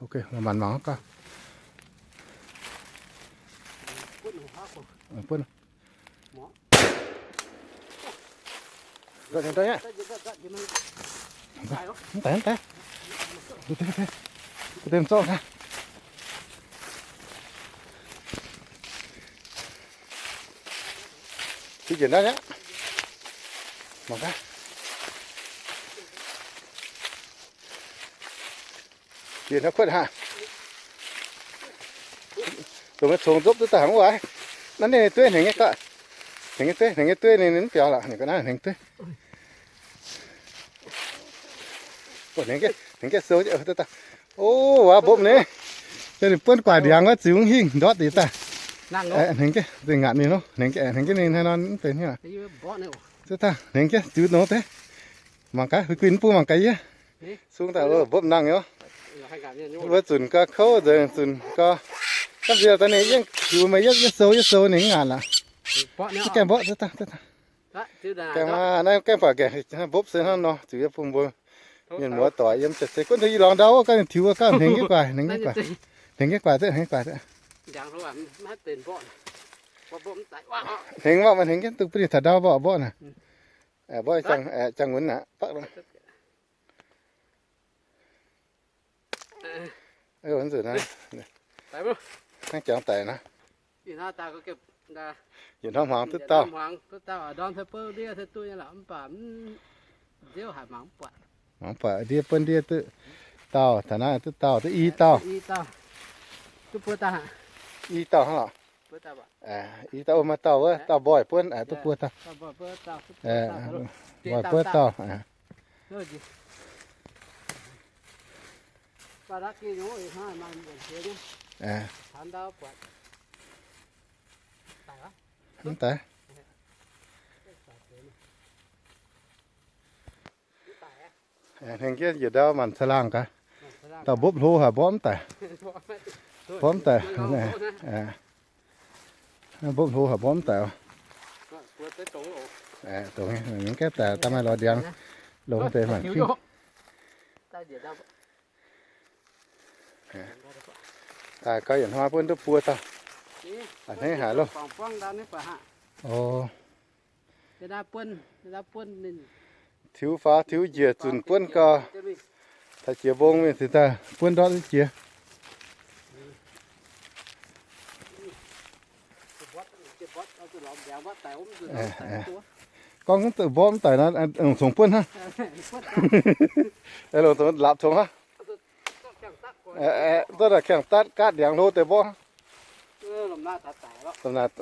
Ok, mangc mangc gaax. Buonv. Mv deix, mv deix. Mv deix, mv deix. Mv deix, zorqv gaax. Diqv njiec naaiv aqv. Mangc gaax. Njiec naaiv kuotv haic. Dongh meih congx nzopv duqv daaih hnangv wuov. Naaiv ninh dueiv hnengx nyei gaax. Hnengx nyei dueiv, hnengx nyei dueiv ninh mv biaux lorqc, ninh ga'naaiv hnengx dueiv. Hnengx jienv, hnengx jienv sou. O, waac mbopv ninh. Ninh buonv guaax ndiangx wuov ziux mv hingh ndortv deix daaih. Hnengx jienv, zingh ngaatc ninh lo. Hnengx jienv, hnengx jienv ninh haaix nor mv benx hingh. Duqv daaih hnengx jienv ziux nongx deix. Mangc gaax, guinh mv bung mangc gaax yie. Sung daaih mbopv nangh nyei. Mbuo zunc gau kouv nzengc, zunc gau. Gapv nziex daaih ninh yiem ziux meih yietv, yietv sou, yietv sou ninh mv ngaatc aqv. Mv gaengh mborqv, gaengh maa naaiv gaengh baac gaengh mbopv se hnangv nor, ziux yie bun mbuo mienh muoz doic yiem ziec se gunv taux i lorngx ndau wuov, ganh tiux ganh hnengx jienv guaax, hnengx jienv guaax, hnengx jienv guaax, hnengx jienv guaax. Hnengx mborqv, hnengx jienv duqv bun ninh taux ndau mborqv, mborqv naaic. Mborqv jangx, jangx wunx naaic, baqv. Hnangv jangx daic naaiv. Yietc hnoi hmuangx duqv dauh. Mangc buatc ndiev buonv ndiev duqv dauh, taux naaiv duqv dauh, duqv i dauh. I dauh hnangv lorqc. I dauh, maaih dauh wuov, dauh mboih buonv, duqv buo dauh. Mboih buonv dauh. Mv deix. Hnengx jienv njiec ndau manc caangh laangh gaax. Dauh mbopv hlo haic, mborqv mv daic. Mborqv mv daic. Mbopv hlo haic, mborqv mv daic. Dongh mv gaengh daic, daaih maaih lorz ndiangx longx deix mangc fingx. Daaih gau yietc hnoi buonv duqv buo dauh. A'hneiv haic loh. O. Tiux faaux tiux njiec zunc buonv gau. Taux jiex mbong mingh cingx daaih buonv ndortv duqv jiex. Gorngv mv deix mborqv mv daic nor, longc congx buonv hnangv. Longc congx laapc congx hnangv. Duqv naaic kangx datv gaatv ndiangx hlo deix mborqv.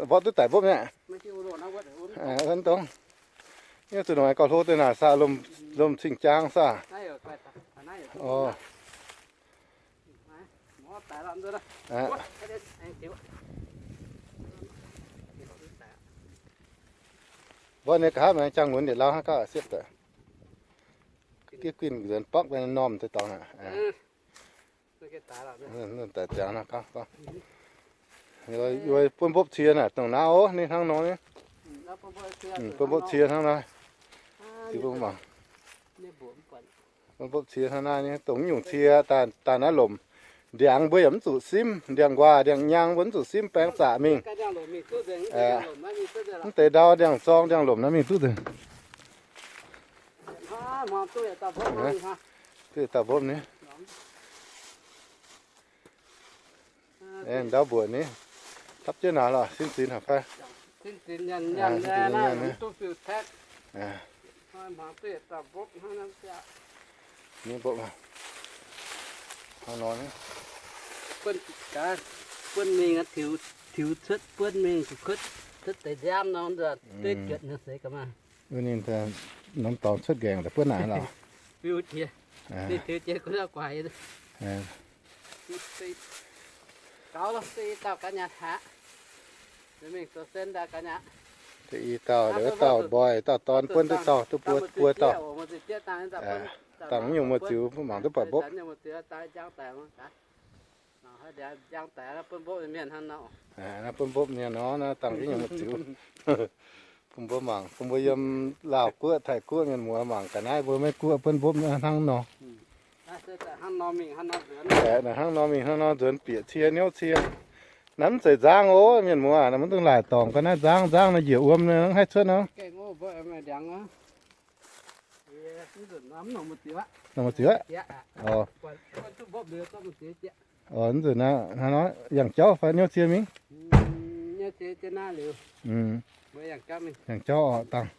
Mborqv duqv daic mbopv nyei. Dongh, yie zuqc nongc gauh hlo deix naaic saah, lomh cing-jaang saah. Mborqv nyei nqa'haav maengx jangx nqunc yietc lauh hnangv gauh siepv daic. Giev guinh nzuonx borqv daaih normh deix dorngx aqv. Daic ziangx nor, buonv mbopv cie naaic dongh naaiv oc, ninh hnangv nor nyei. Buonv mbopv cie hnangv naaiv. Buonv mbopv cie hnangv naaiv nyei, dongh mv nyungc cie daaih naaiv lomc. Ndiangx mbuo yaac mv zuqc simv, ndiangx-nquaah ndiangx-nyang mbuo mv zuqc simv, baeng zaqc mingh. Mv deix ndau ndiangx-zorng ndiangx-lomc naaiv mingh duqv nzengc. Duqv dauh mbopv ni. Ndau mbuoqc ni. Dapv jienv naaic lorqc, sin zinx haic fai? Ni mbopv hnangv nor ni. Buonv mingh, tiux cuotv buonv mingh, cuotv deix nziaamv nor, dueiv juotc nor seix gaax maah. Ninh norm dorngx cuotv nqaengc daaih buonv naaic lorqc. Ninh tiux jiex gu'nyuoz guaax. Gaux, se i dauh ga'nyaah haic. Mingh zoux sen daaih ga'nyaah. I dauh, dauh mboih, dauh dorn buonv duqv dauh, duqv buo, buo dauh. Dangh nyungc muoz-ziux mangc duqv buatc mbopv. Naaiv buonv mbopv mienh nor, naaiv dangh jienv nyungc muoz-ziux. Bun mbuo mangc, bun mbuo yiem Laauh guoqv, Taiv guoqv mienh muoz mangc ga'naaiv mbuo Meiv guoqv buonv mbopv hnangv nor. Hnangv nor mingh hnangv nor nzuonx bieqc cie niouv cie. Naaiv mv zeiz nzangv oc, mienh muoz, naaiv mv dungx laaic dorngc ga'naaiv nzangv, nzangv naaiv njiec wuom naaiv mv haih cuotv nor. Nongc mbu'ziex. Oc, mv nzunc naaiv hnangv nor yangh jauv fai niouv cie mingh? Yangh jauv oc dangh.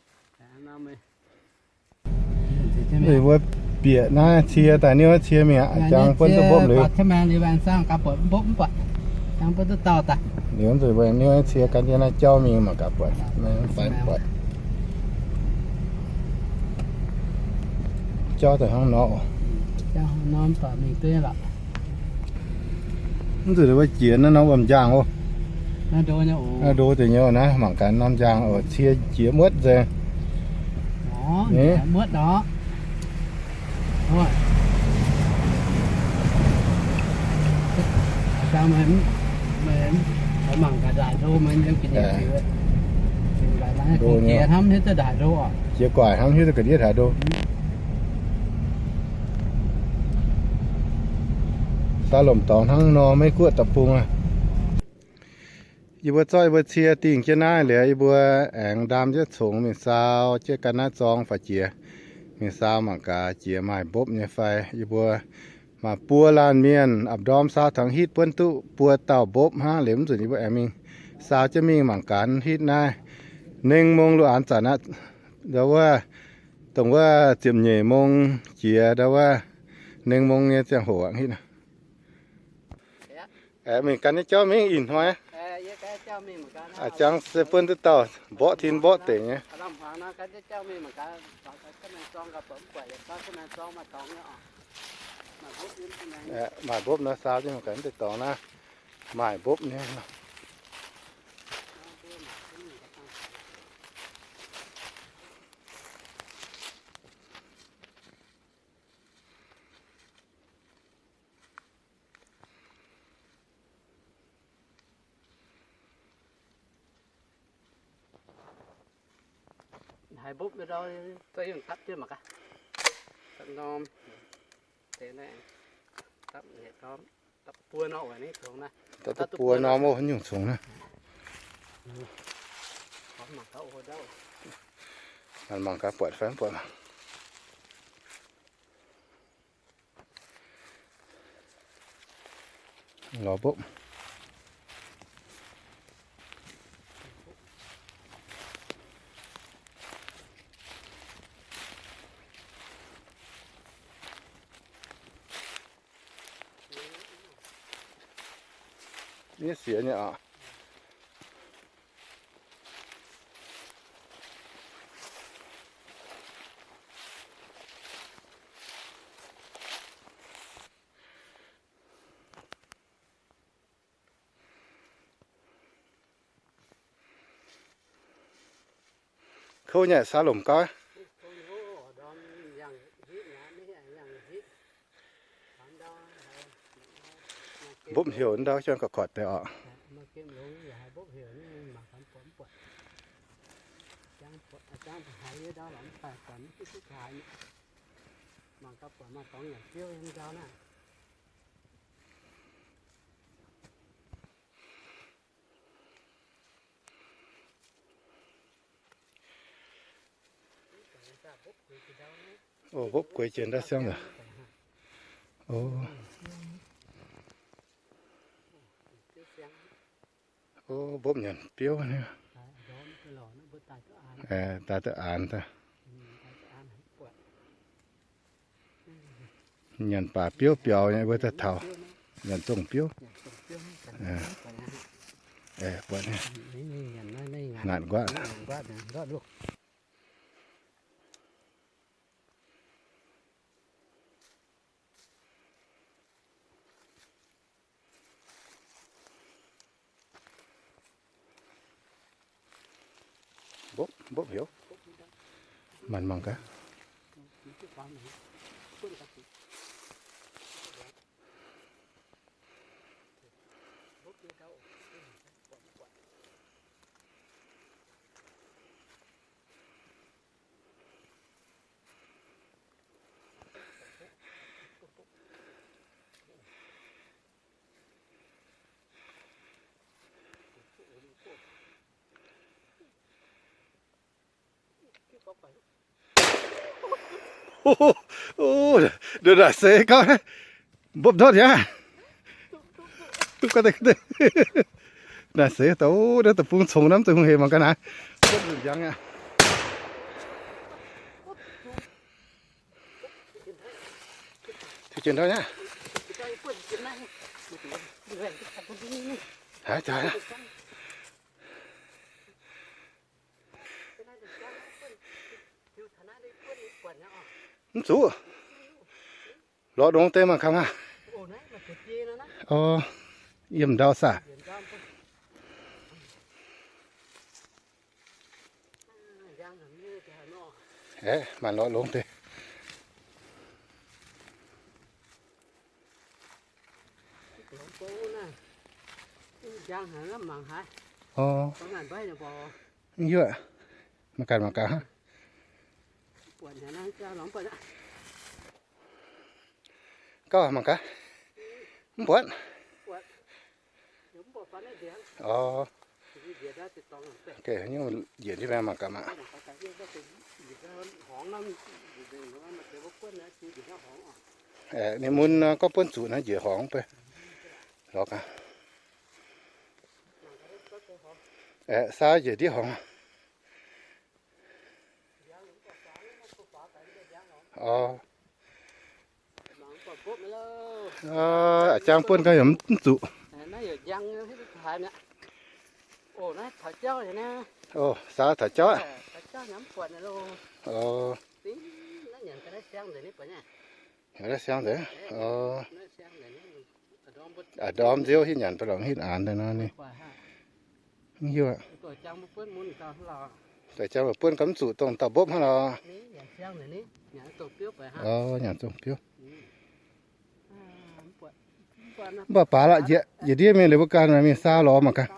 Mbuo bieqc naaiv cie daaih niouv cie mingh aqv, jangx buonv duqv mbopv liuz. Liuz mv nzunc mbuo niouv cie gan jienv naaiv jauv mingh mangc gaax buatc, fai buatc. Jauv daaih hnangv nor. Mv nzunc mbuo jiex naaiv norm wuom-njaangh oc. Ndo deix nyei naaiv, mangc gaax norm njang oc, cie jiex muotv nzengc. Jiex guaic hnangv hiuv duqv ga'ndiev haaix ndo. Saax lomc dorngx hnangv nor, Meiv Guoqv deic-bung aqv. Yie mbuo zorqv yie mbuo cie dingh jienv naaiv liuz, yie mbuo aengx ndaam jienv congx mingh saau jienv ga'naaiv zorng faaux jiex. Mingh saau mangc gaax jiex maaih mbopv nyei fai. Yie mbuo maaih buo laanh mienh a'ndorm saau taux hitv buonv duqv buo dauh mbopv hnangv. Liuz mv nzunc yie mbuo aengx mingh saau jienv mingh mangc gaax hitv naaiv. Nengh mong luoqc aanx zanc aqv. Ndau wuov, dongh wuov ziepc nyeic mong jiex ndau wuov nengh mong nyei ziangh hoc aqv hitv. Aeqv, mingh gan nyei jauv mingh ih hnoi. A'jangv se buonv duqv dauh mborqv tin mborqv deic nyei. Maaih mbopv nor saau jienv mangc gaax deix dorngx naaiv. Maaih mbopv nyei. Haiz mbopv ndau, dapv jienv mangc gaax. Dapv norm, deix naaiv, dapv yietc norm, dapv buo norm, dapv duqv buo norm oc, nyungc congx naaiv. Mangc gaax buatc fai mv buatc. Lorz mbopv. Miev siex nyei oc. Kouv nyei, saax lomc gauv. Mbopv heuc ndau, jang ga'kotv deix oc. Oc, mbopv gueix jiex ndau siang nzengc. Oc, mbopv nyanc biouv nyei. Daaih duqv aanx daaih. Nyanc baac biouv biaux nyei, mbuo daaih taux. Nyanc dongh biouv. Buatc, ngaatc nquaqv. Mbopv, mbopv heuc. Maanc mangc gaax. Naaic seix gauh, mbopv ndortv yaac. Naaic seix daaih, naaiv deic-bung congx naaiv, mv zeiz hungh hec mangc gaax naaiv. Mv nzunc njang aqv. Tiux jiex ndau nyei. Haaix jaax aqv. Mv zuqc. Lorz longx deix mangc gaax maah. Orv, yiem ndau saah. Aeqv, maanc lorz longx deix. Orv, mv hiuv. Mangc gaax, mangc gaax. Gauh mangc gaax. Mv buatc. Orv. Njiec jienv mangc gaax maah. Aeqv, ninh mun nor gorngv buonv zuqc naaiv njiec horngz beiv. Lorz gaax. Aeqv, saa njiec ndiev horngz. Orv. A'jang buonv gau yaac mv zuqc. Orv, saa taux jauv aqv. Orv. Naaiv siang nzengc. Orv. A'ndorm nziouv hitv nyanc ba'longc hitv aanx daaih nor ninh. Mv hiuv aqv. Daaih jang buonv gau mv zuqc dongh dauh mbopv hnangv lorqc. Orv, nyanc zongh biouv. Mv baac baaix laqv njiec, njiec ndiev mingh liuz mbuo ganh mingh saa lorz mangc gaax.